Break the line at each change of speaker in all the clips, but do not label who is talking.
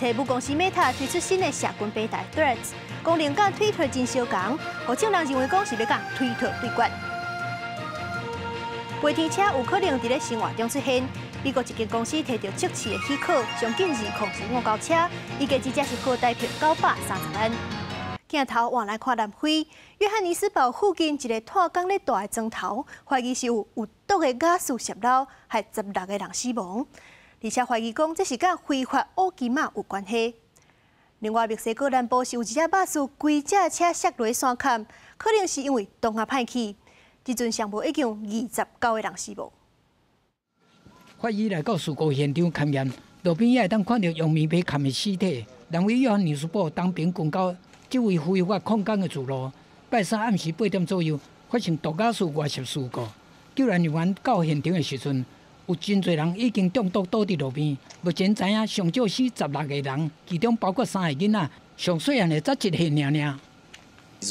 初母公司 Meta 推出新的社群平台 Threads，功能佮推特真相仝，予眾人認為講是欲佮推特對決。飛天車有可能佇咧生活中出現。美國一間公司提著測試的許可，上緊2005交車，預計一隻是好台票930萬。鏡頭換來看南非，約翰尼斯堡附近一個炭礦咧大的磚頭，懷疑是有毒的瓦斯洩漏，害16個人死亡，而且懷疑講這是佮非法烏金仔有關係。另外，墨西哥南部是有一隻巴士規隻車摔落山崁，可能是因為擋仔歹去。這陣上無已經有29個人死亡。
法醫來到事故現場勘驗，路邊也會當看著用棉被蓋的屍體。南非約翰尼斯堡東邊近郊這位非法礦工的住路，拜三暗時8點左右發生毒瓦斯外泄事故。救援人員到現場的時陣，有真濟人已經中毒倒佇路邊。目前知影上少死16個人，其中包括三個囡仔，上細漢的才1歲爾爾。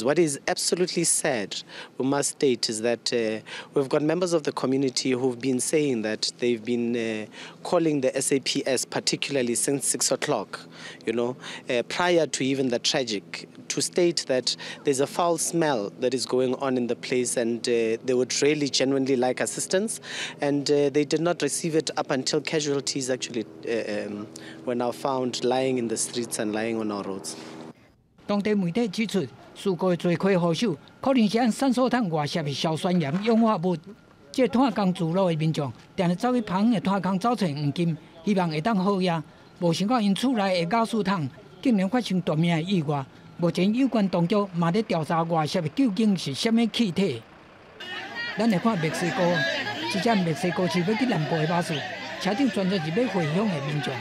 What is absolutely sad, we must state, is that we've got members of the community who've been saying that they've been calling the SAPS, particularly since 6 o'clock, prior to even the tragic, to state that there's a foul smell that is going on in the place and they would really genuinely like assistance. And they did not receive it up until casualties actually were now found lying in the streets and lying on our roads.
當地媒體指出，事故的罪魁禍首可能是按閃爍桶外泄的硝酸鹽氧化物。這個炭礦築路的民眾，定定走去旁的炭礦走揣黃金，希望會當好額。無想到𪜶厝內的瓦斯桶竟然發生奪命的意外。目前有關當局嘛咧調查外泄的究竟是啥物氣體。咱來看墨西哥，這隻墨西哥市欲去南部的巴士，車頂全都是欲回鄉的民眾。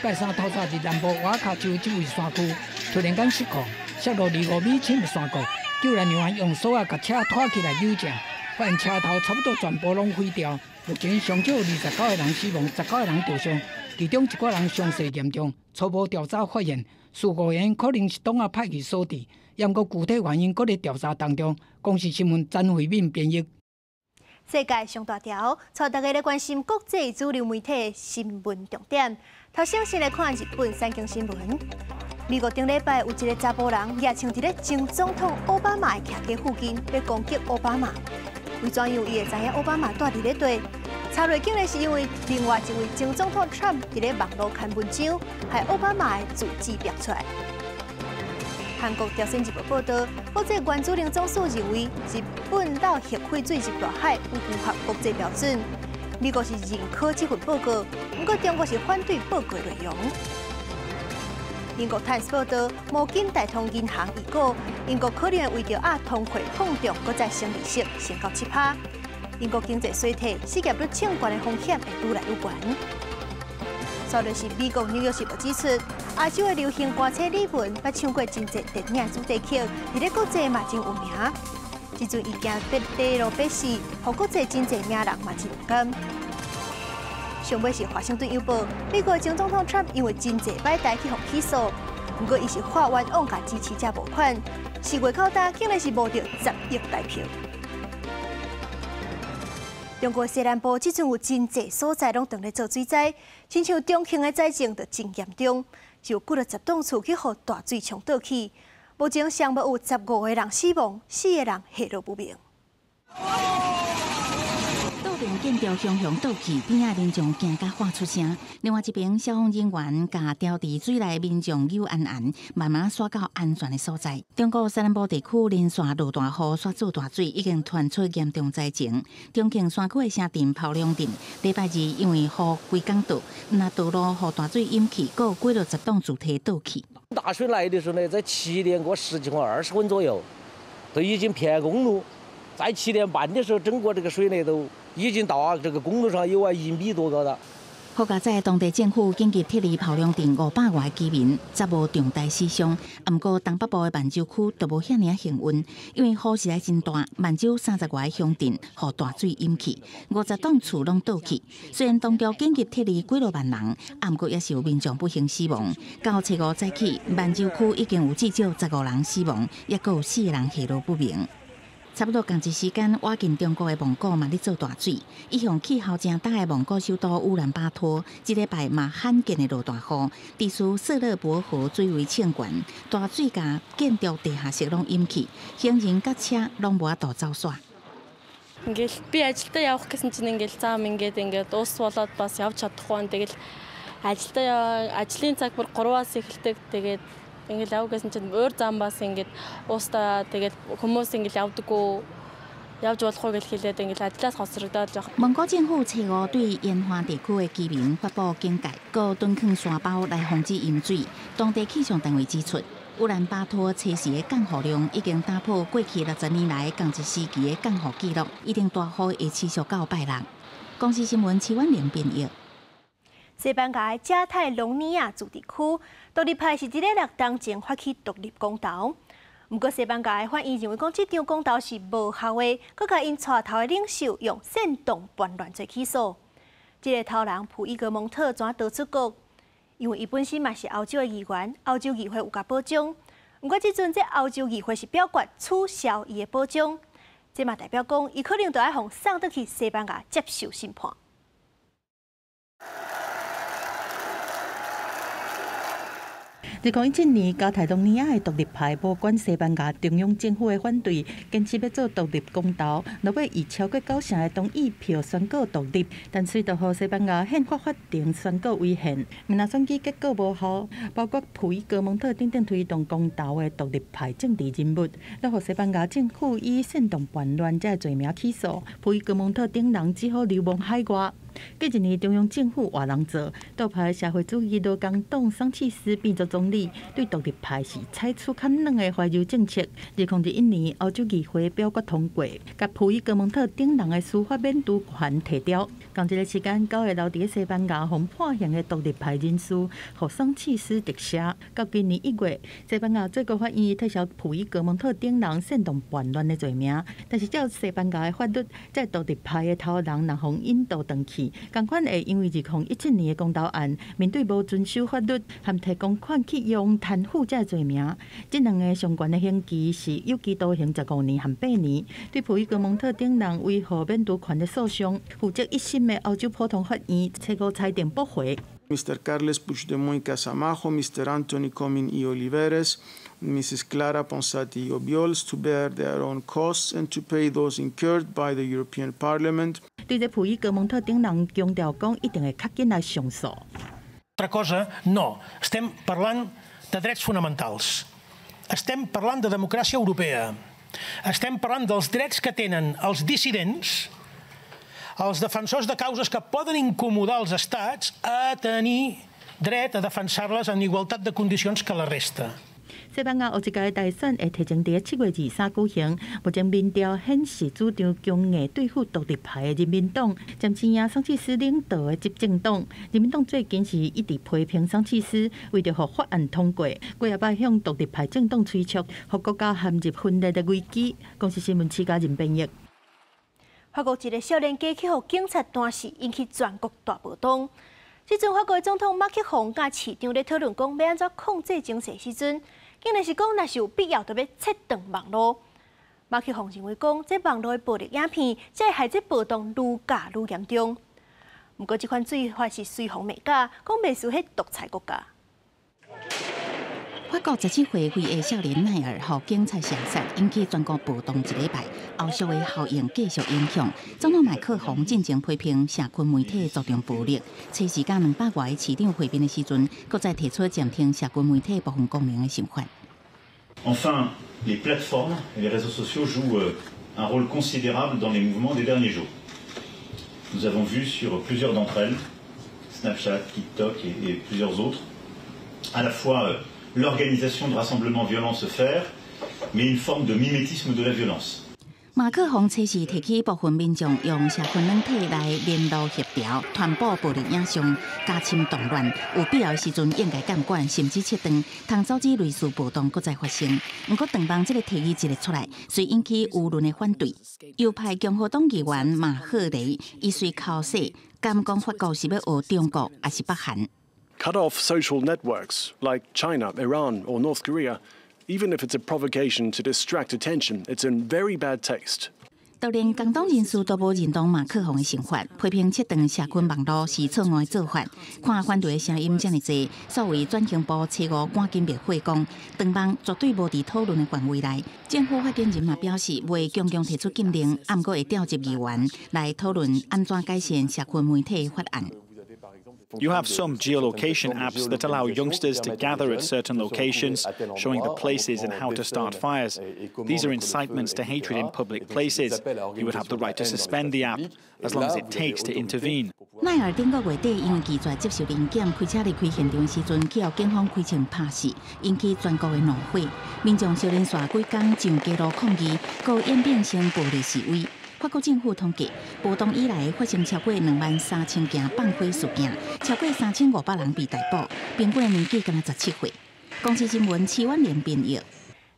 拜三透早佇南部瓦卡州這位山區，突然間失控，摔落25米深的山谷。救援人員用索仔共車拖起來扭正，發現車頭差不多全部攏毀掉。目前上少29個人死亡，19個人著傷，其中一寡人傷勢嚴重。初步調查發現，事故原因可能是擋仔歹去所致，毋過具體原因閣咧調查當中。公視新聞詹慧敏編譯。
世界上大條，帶大家來關心國際主流媒體新聞重點。頭先先來看日本產經新聞。美國頂禮拜有一个查埔人，蜈穿佇咧前總統奧巴馬的徛家附近，欲攻擊奧巴馬。為怎樣伊會知影奧巴馬蹛佇咧佗？查落竟然是因為另外一位前總統川普佇咧網路刊文章，害奧巴馬的住址曝出來。韓國朝鮮日報報導，國際原子能總署認為日本漏核廢水入大海有符合國際標準。美國是認可這份報告，毋過中國是反對報告內容。英國《泰晤報》報導，摩根大通銀行預估，英國可能會為著壓通貨膨脹，閣再升利息，升到7趴。英國經濟衰退，失業率衝懸的風險會愈來愈懸。煞落是美國《紐約時報》指出，亞洲的流行歌星李玟捌唱過真濟電影主題曲，佇咧國際嘛真有名。這陣伊驚被跌落被死，予國際真濟名人嘛真毋甘。上尾是華盛頓郵報，美國前總統川普因為真濟擺代去予起訴，毋過伊是法院往共支持者募款，4月到今竟然是募著10億台票。中國西南部這陣有真濟所在攏當咧做水災，親像重慶的災情就真嚴重，就有幾若十棟厝去予大水沖倒去，目前上無有15個人死亡，四個人下落不明。
倒棟建築雄雄倒去，邊仔民眾驚甲喊出聲。另外一邊，消防人員共牢佇水內民眾救安安，慢慢徙到安全的所在。中國西南部地區連續落大雨，煞做大水，已經傳出嚴重災情。重慶山區的城鎮炮嶺鎮，禮拜二因為雨規工倒，若道路予大水淹去，閣有幾若十棟住宅倒去。
大水來的時候呢，在7點過10幾分20分左右，都已經淹公路。在7點半的時候，整個這個水呢都已經到啊，這個公路上有啊1米多高了。
好佳哉，當地政府緊急撤離炮嶺鎮500外居民，才無重大死傷。毋過東北部的萬州區就無遐爾幸運，因為雨實在真大，萬州30外鄉鎮予大水淹去，50棟厝攏倒去。雖然當局緊急撤離幾若萬人，毋過也是有民眾不幸死亡。到初五早起，萬州區已經有至少15人死亡，抑閣有四個人下落不明。差不多仝一時間，倚近中國的蒙古嘛咧做大水。一向氣候誠焦的蒙古首都烏蘭巴托，這禮拜嘛罕見的落大雨，地處色勒伯河水位衝懸，大水共建築地下室攏淹去，行人佮車攏無法度走煞。
Ингээл би ажилдаа явах гэсэн чинь ингээл зам ингээд ингээд ус болоод бас явж чадахгүй байна. Тэгэл ажилдаа ажлын цаг бүр 3-аас эхэлдэг. Тэгээд ингээл яв гэсэн чинь өөр зам бас ингээд уустаа тэгээд хүмүүс ингээл явдаггүй явж болохгүй гэж хэлээд ингээл ажлаас хоцрогдоод жоох.
蒙古政府初五對沿岸地區的居民發布警戒，閣囤囥沙包來防止淹水。當地氣象單位指出，烏蘭巴托初時的降雨量已經打破過去60年來仝一時期的降雨紀錄，一定大雨會持續到拜六。公視新聞徐婉玲編譯。
西班牙的加泰隆尼亞自治區獨立派是佇咧6冬前發起獨立公投，毋過西班牙的法院認為講這場公投是無效的，閣共𪜶帶頭的領袖用煽動叛亂罪起訴。這个頭人普伊格蒙特怎逃出國？因為伊本身嘛是歐洲的議員，歐洲議會有共保障。毋過這陣這歐洲議會是表決取消伊的保障，這嘛代表講伊可能就愛予送轉去西班牙接受審判。
2017年，加泰隆尼亞的獨立派無管西班牙中央政府的反對，堅持欲做獨立公投，落尾以超過9成的同意票宣告獨立。但隨著予西班牙憲法法庭宣告違憲，毋但選舉結果無效，包括普伊格蒙特等等推動公投的獨立派政治人物，都予西班牙政府以煽動叛亂這个罪名起訴。普伊格蒙特等人只好流亡海外。過一年，中央政府換人做，倒派社會主義勞工黨桑切斯變做總理，對獨立派是採取較軟的懷柔政策。2021年，歐洲議會表決通過，共普伊格蒙特等人的司法免除權撤銷。仝一个時間，9个留佇西班牙予判刑的獨立派人士，予桑切斯特赦。到今年1月，西班牙最高法院撤銷普伊格蒙特等人煽動叛亂的罪名，但是照西班牙的法律，這獨立派的頭人若予引渡轉去，仝款會因為2017年的公投案，面對無遵守法律和提公款去用貪腐這个罪名，這兩个上懸的刑期是有期徒刑15年和8年。對普伊格蒙特等人維護免除權的訴訟，負責一審的歐洲普通法院初五裁定駁回。
Mr. Carles Puigdemont y Casamajo, Mr. Antoni Comín y Oliveres, Mrs. Clara Ponsati y Obiols to bear their own costs and to pay those incurred by the European Parliament。
對這普伊格蒙特等人強調講，一定會較緊來上訴。
Altra cosa, no. Estem parlant de drets fonamentals. Estem parlant de democràcia europea. Estem parlant dels drets que tenen els dissidents, els defensors de causes que poden incomodar els estats a tenir dret a defensar-les en igualtat de condicions que la resta.
西班牙後一屆大選會提前佇7月23舉行，目前民調顯示主張強硬對付獨立派的人民黨，暫時贏桑切斯領導的執政黨。人民黨最近是一直批評桑切斯，為著予法案通過，幾仔擺向獨立派政黨催促，予國家陷入分裂的危機。公視新聞徐家仁編譯。
法國一个少年家去予警察彈死，引起全國大暴動。這陣法國總統馬克宏佮市長咧討論講欲按怎控制情勢時陣，竟然是講若是有必要，就欲切斷網路。馬克宏認為講，這網路的暴力影片，才會害這暴動愈加愈嚴重。毋過這款做法是隨風袂假，講袂輸彼獨裁國家。
法國17歲非裔少年奈爾予警察射殺，引起全國暴動一禮拜，後續的效應繼續影響。總統馬克宏進前批評社群媒體助長暴力，初時佮200外个市長會面的時陣，閣再提出暫停社群媒體部分功能的想法。
Enfin, les plateformes et les réseaux sociaux jouent un rôle considérable dans les mouvements des derniers jours. Nous avons vu sur plusieurs d'entre elles, Snapchat, TikTok et plusieurs autres, à la fois l'organisation de rassemblements violents se faire, mais une forme de mimétisme de la violence.
馬克宏初時提起部分民眾用社群軟體來聯絡協調、傳播暴力影像，加深動亂。有必要的時陣應該監管，甚至切斷，通阻止類似暴動閣再發生。毋過，斷網這个提議一个出來，隨引起輿論的反對。右派共和黨議員馬赫雷，伊隨口說，敢講法國是欲學中國，抑是北韓？
Cut off social networks like China, Iran or North Korea Even if it's a provocation to distract attention, it's in very bad taste.
就連工黨人士都無認同馬克宏的想法，批評切斷社群網路是錯誤的做法。看反對的聲音遮爾濟，數位轉型部初五趕緊滅火講，斷網絕對無佇討論的範圍內。政府發言人嘛表示，袂強強提出禁令，毋過會調集議員來討論按怎改善社群媒體的法案。
You have some geolocation apps that allow youngsters to gather at certain locations, showing the places and how to start fires. These are incitements to hatred in public places. You would have the right to suspend the app, as long as it takes to intervene.
奈爾頂個月底因為拒絕接受臨檢，開車離開現場時陣，去予警方開槍拍死，引起全國的怒火。民眾相連續幾工上街路抗議，閣演變成暴力示威。法國政府統計，暴動以來發生超過23,000件放火事件，超過3500人被逮捕，平均年紀敢若17歲。公視新聞徐婉玲編譯。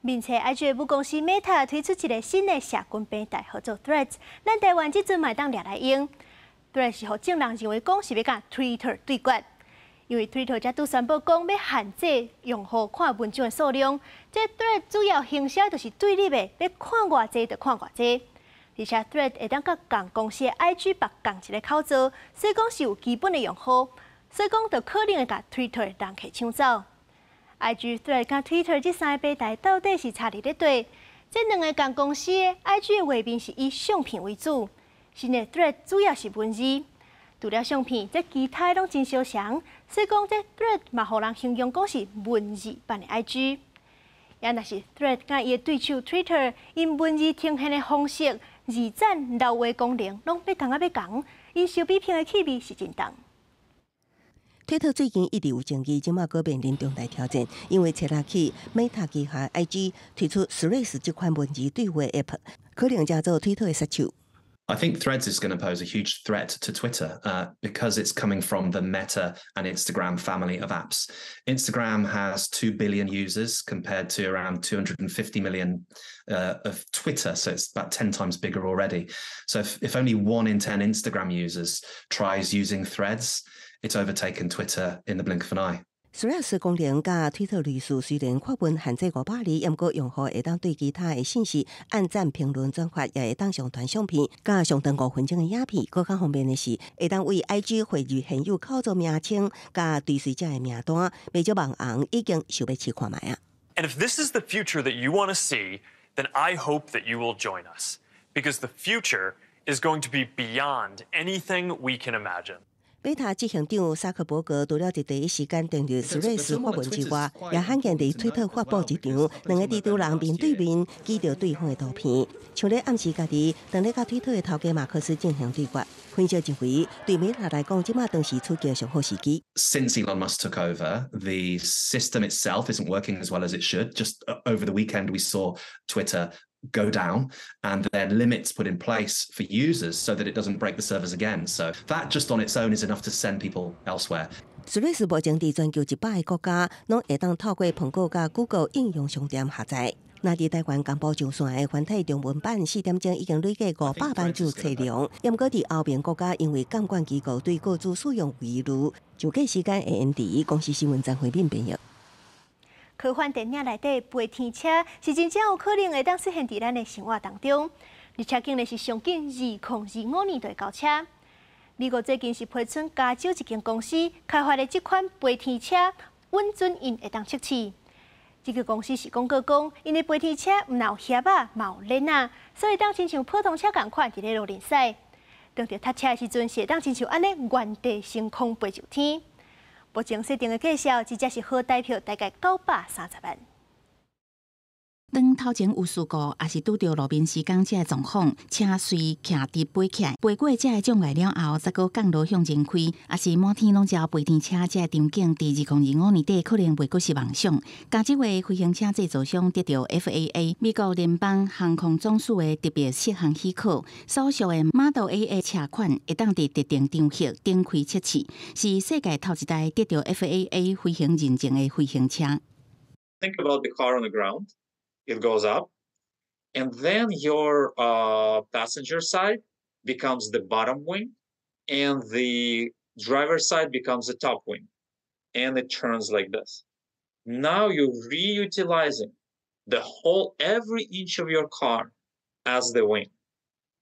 面冊 IG 母公司 Meta 推出一个新的社群平台，號做 Threads。咱台灣這陣嘛會當掠來用。Threads 是予眾人認為講是欲佮 Twitter 對決，因為 Twitter 才拄宣布講欲限制用戶看文章的數量，這 Threads 主要行銷就是對立的，欲看偌濟就看偌濟。而且 Threads 會當佮仝公司的 IG 綁仝一个口座，所以講是有基本的用戶，所以講就可能會共 Twitter 的人客搶走。IG、Threads 佮 Twitter 這三个平台到底是差佇咧佗？這兩个仝公司的 IG 的畫面是以相片為主，新的 Threads 主要是文字。除了相片，這其他攏真相像，所以講這 Threads 嘛，予人形容講是文字版的 IG。也若是 Threads 佮伊的對手 Twitter，𪜶文字呈現的方式、二讚留話功能，攏欲仝仔欲仝，𪜶相比拼的氣味是真重。
推特最近一直有爭議，這馬閣面臨重大挑戰，因為冊日起 Meta 旗下 IG 推出 Threads 這款文字對話 App，可能成做推特的殺手。
I think Threads is going to pose a huge threat to Twitter because it's coming from the Meta and Instagram family of apps. Instagram has 2 billion users compared to around 250 million of Twitter, so it's about 10 times bigger already. So if only one in 10 Instagram users tries using Threads, it's overtaken Twitter in the blink of an eye.
Threads 功能佮推特類似，雖然發文限制500字，毋過用戶會當對其他的信息按讚、評論、轉發，也會當上傳相片，佮上傳5分鐘的影片。閣較方便的是，會當為 IG 匯入現有口座名稱佮追隨者的名單，袂少網紅已經想欲試看覓啊。
And if this is the future that you want to see, then I hope that you will join us, because the future is going to be beyond anything we can imagine.
Meta 執行長薩克伯格除了佇第一時間登入 Threads 發文之外，也罕見佇推特發布一張兩个佇人面對面指著對方的圖片，像咧暗示家己當咧佮推特的頭家馬斯克進行對決。分析認為，對 Meta 來講，這馬當是出擊上好時機。
Since Elon Musk took over, the system itself isn't working as well as it should. Just over the weekend, we saw Twitter go down and then limits put in place for users so that it doesn't break the servers again. So that just on its own is enough to send people elsewhere.
Threads 目前佇全球100个國家，攏會當透過蘋果佮 Google 應用商店下載。若佇台灣公布上線的繁體中文版4點鐘已經累計500萬註冊量，毋過佇歐盟國家因為監管機構對個資使用有疑慮，上架時間會延遲。公視新聞張惠敏編譯。
科幻電影內底飛天車是真正有可能會當出現佇咱的生活當中，而且竟然是上緊2025年就會交車。美國最近是批准加州一間公司開發的這款飛天車，穩準𪜶會當測試。這个公司是廣告講，𪜶的飛天車毋但有盒仔，嘛有鏈仔，所以當親像普通車仝款佇咧路面駛。當著踏車的時陣，是會當親像按呢原地升空飛上天。目前設定的介紹，這隻是好台票，大概930萬。
當頭前有事故，抑是拄著路面施工這个狀況，車隨徛佇飛起來，飛過這个障礙了後，才閣降落向前開，抑是滿天攏蹛飛天車這个場景，佇2025年底可能袂閣是夢想。加州的飛行車製造商得著 FAA 美國聯邦航空總署的特別適航許可，所屬的 Model A 的車款會當佇特定場合展開測試，是世界頭一台得著 FAA 飛行認證的飛行車。
Think about the car on the ground. It goes up, and then your passenger side becomes the bottom wing, and the driver's side becomes the top wing, and it turns like this. Now you're reutilizing The whole every inch of your car as the wing.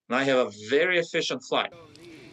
Now you have a very efficient flight.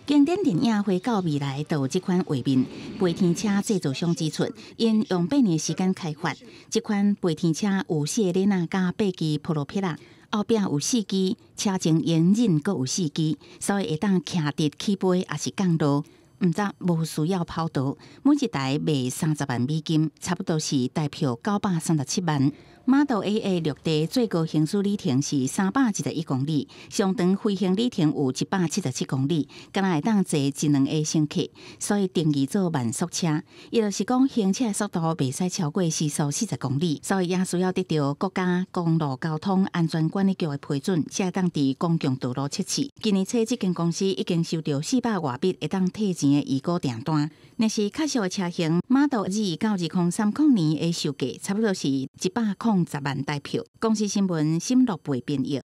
經典電影《回到未來》就有這款畫面，飛天車製造商指出，𪜶用8年時間開發這款飛天車，有四个輪仔佮八支普羅皮拉，後壁有四支，車前引擎閣有四支，所以會當徛佇起飛抑是降落。毋但無需要跑道，每一台賣30萬美金，差不多是台票937萬。Model A 的陸地最高行駛里程是321公里，上長飛行里程有177公里，敢若會當坐一兩个乘客，所以定義做慢速車。伊就是講行車速度袂使超過時速40公里，所以也需要得著國家公路交通安全管理局的批准，才會當佇公共道路測試。今年初，這間公司已經收著四百外筆會當退錢的預估訂單。若是較俗的車型，Model Z 到2030年的售價差不多是110萬台票。公視新聞沈樂貝編譯。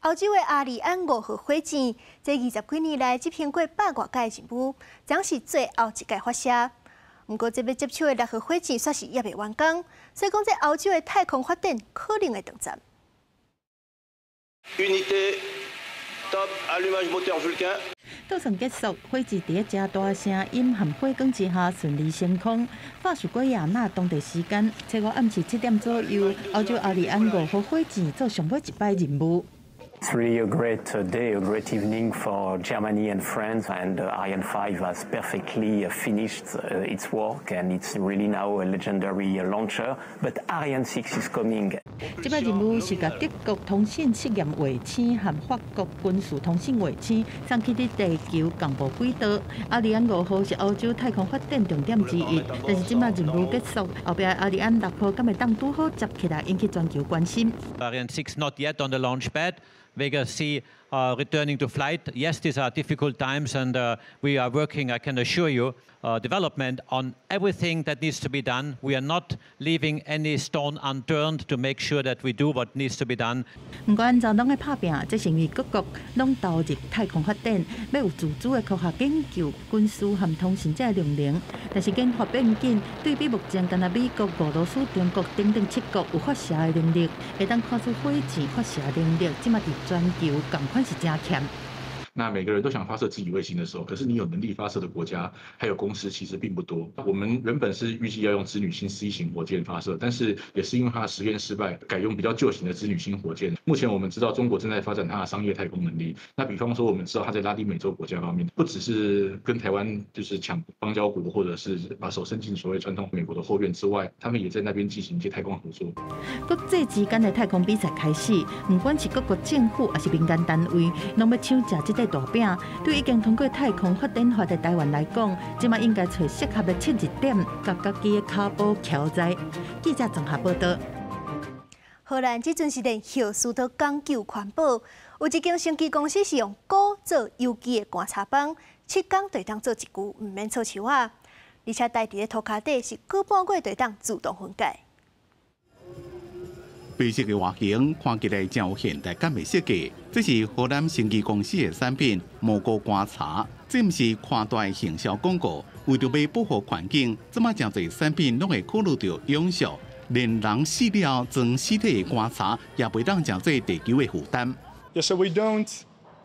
歐洲的阿里安五號火箭，這20幾年來執行過百外屆任務，將是最後一屆發射。毋過，這欲接手的六號火箭煞是猶未完工，所以講這歐洲的太空發展可能會斷層。
Unité top allumage moteur Vulcain。
倒算結束，火箭佇咧誠大聲音和火光之下順利升空。法屬圭亞那當地時間初五暗時7點左右，歐洲阿里安五號火箭做上尾一擺任務。
It's really a great day, a great evening for Germany and France, and Ariane 5 has perfectly finished its work, and it's really now a legendary launcher. But Ariane 6 is coming.
這擺任務是共德國通信試驗衛星和法國軍事通信衛星送去佇地球仝步軌道。阿里安五號是歐洲太空發展重點之一，但是這擺任務結束，後壁阿里安六號敢會當拄好接起來，引起全球關心。
Ariane 6 not yet on the launch pad. Vega C returning to flight. Yes, these are difficult times, and we are working, I can assure you, development on everything that needs to be done. We are not leaving any stone unturned to make sure that we do what needs to be done.
毋過按怎攏愛拍拚，這是因為各國攏投入太空發展，欲有自主的科學研究、軍事和通信這個能力。但是研發變緊，對比目前干焦美國、俄羅斯、中國等等七國有發射的能力，會當看出火箭發射能力，這馬佇全球仝款是誠欠。
那每個人都想發射自己衛星的時候，可是你有能力發射的國家還有公司其實並不多。我們原本是預計要用織女星 C 型火箭發射，但是也是因為它的實驗失敗，改用比較舊型的織女星火箭。目前我們知道中國正在發展它的商業太空能力。那比方說，我們知道它在拉丁美洲國家方面，不只是跟台灣就是搶邦交國，或者是把手伸進所謂傳統美國的後院之外，他們也在那邊進行一些太空合作。
國際之間的太空比賽開始，毋管是各國政府抑是民間單位，攏欲搶食這塊大餅。對已經通過太空發展法的台灣來講，這馬應該揣適合的切入點，共家己的跤步徛在。記者綜合報道。
荷蘭這陣是連葉斯都講究環保，有一間生技公司是用菇做有機的乾柴枋，7工就會當做一舊，毋免措樹仔。而且台佇咧塗跤底是過半月就會當自動分解。
白色的外形看起來誠有現代感的設計，這是荷蘭生技公司的產品蘑菇乾柴。這毋是誇大的行銷廣告，為著欲保護環境，這馬誠濟產品攏會考慮著永續，連人死了裝屍體的棺柴也袂當成做地球的負擔。
Yeah, so we don't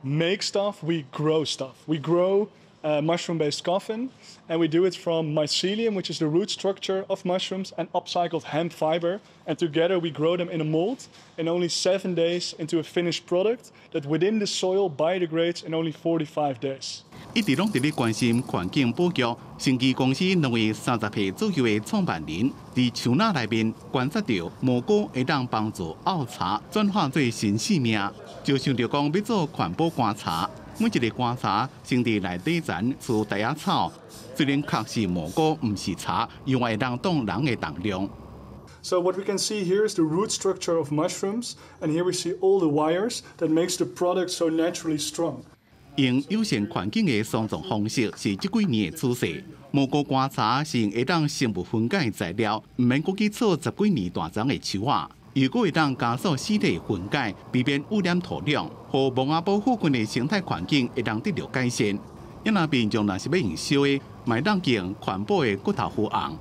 make stuff, we grow stuff. We grow a mushroom-based coffin, and we do it from mycelium, which is the root structure of mushrooms, and upcycled hemp fiber. And together we grow them in a mold in only 7 days into a finished product that within the soil biodegrades in only 45 days.
一直攏佇咧關心環境保育，生技公司兩位30歲左右的創辦人，佇樹林內面觀察著蘑菇會當幫助漚柴轉化做新生命，就想著講欲做環保棺柴。每一个棺柴先佇內底層除袋仔草，雖然確是蘑菇，毋是柴，猶會當擋人的重量。
So what we can see here is the root structure of mushrooms, and here we see all the wires that makes the product so naturally strong.
用友善環境的喪葬方式是這幾年的趨勢。蘑菇棺柴是用會當生物分解的材料，毋免閣去措十幾年大欉的樹仔。如果會當加速屍體分解，避免污染土壤，予墓仔埔附近的生態環境會當得著改善。啊若民眾若是欲用燒的，嘛會當用環保的骨頭灰紅。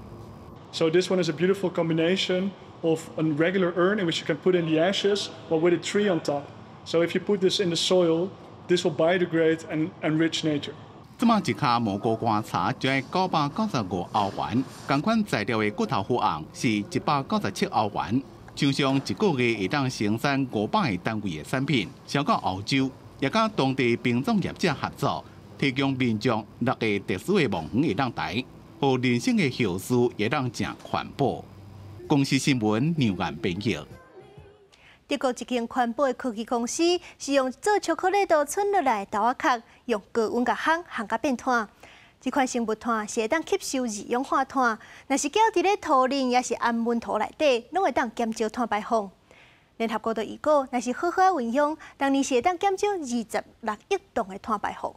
So this one is a beautiful combination of a regular urn in which you can put in the ashes, but with a tree on top. So if you put this in the soil, this will biodegrade and enrich nature.
這馬一跤蘑菇乾柴就愛995歐元，仝款材料的骨頭粉紅是197歐元。像上一個月會當生產500個單位的產品，銷到歐洲，也佮當地殯葬業者合作，提供民眾六個特殊的墓園會當抬，予人生的後事會當誠環保。公視新聞梁岩編譯。
德國一間環保的科技公司是用做巧克力都賰落來的豆仔殼，用高溫共烘，烘甲變炭。這款生物炭是會當吸收二氧化碳，若是攪佇咧土壤抑是銜溫土內底，攏會當減少碳排放。聯合國就預估，若是好好運用，逐年是會當減少26億噸的碳排放。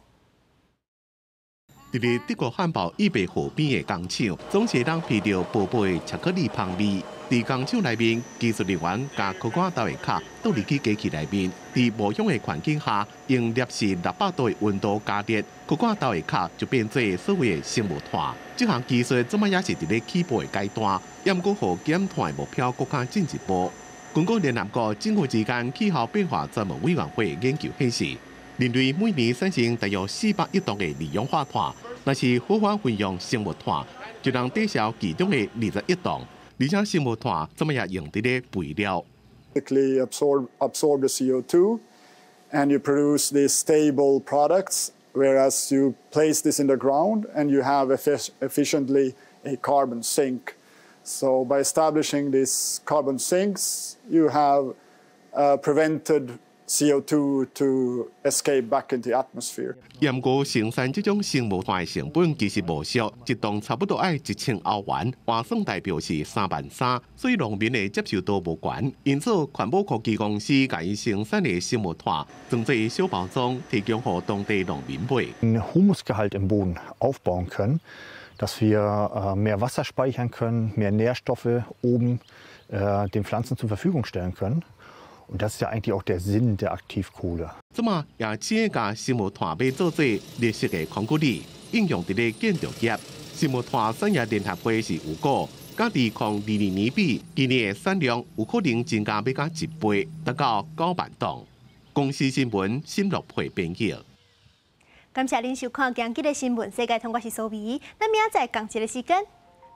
佇咧德國漢堡預備河邊的工廠，總是會當聞著薄薄的巧克力芳味。佇工廠內面，技術人員共苦瓜豆的殼倒入去機器內面，佇無氧的環境下，用攝氏600度的溫度加熱，苦瓜豆的殼就變做所謂的生物炭。這項技術這擺也是佇咧起步的階段，猶毋過予減碳的目標閣較進一步。根據聯合國政府之間氣候變化專門委員會研究顯示，人類每年產生大約400億噸的二氧化碳，若是好好運用生物炭，就能抵消其中的21億噸。而且生物炭這擺也用佇咧肥料。
Absorb the CO2 and you produce these stable products, whereas you place this in the ground and you have efficiently a carbon sink. So by establishing these carbon sinks, you have prevented CO2 to escape back into the atmosphere.
毋過生產這種生物炭的成本其實無俗，一噸差不多愛1000歐元，換算台幣是3萬3，所以農民的接受度無懸。因此，環保科技公司共𪜶生產的生物炭，裝做小包裝，提供予當地農民買。
Humusgehalt im Boden aufbauen können, dass wir mehr Wasser speichern können, mehr Nährstoffe oben den Pflanzen zur Verfügung stellen können. Und das ist ja eigentlich auch der Sinn der Aktivkohle.
這馬也只共生物炭買做做綠色的孔骨力，應用佇咧建築業。生物炭產業聯合會是預估，佮2022年比，今年的產量有可能增加欲到一倍，達到9萬噸。公視新聞新樂佩編譯。
感謝恁收看今日的新聞世界通，我是蘇美，咱明仔載仝一个時間，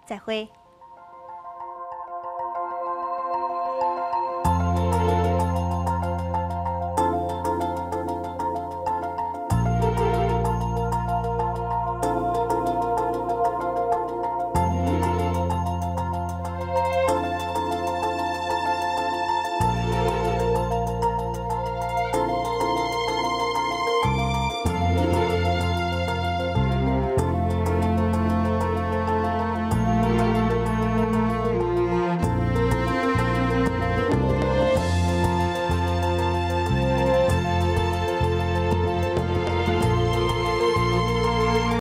再會。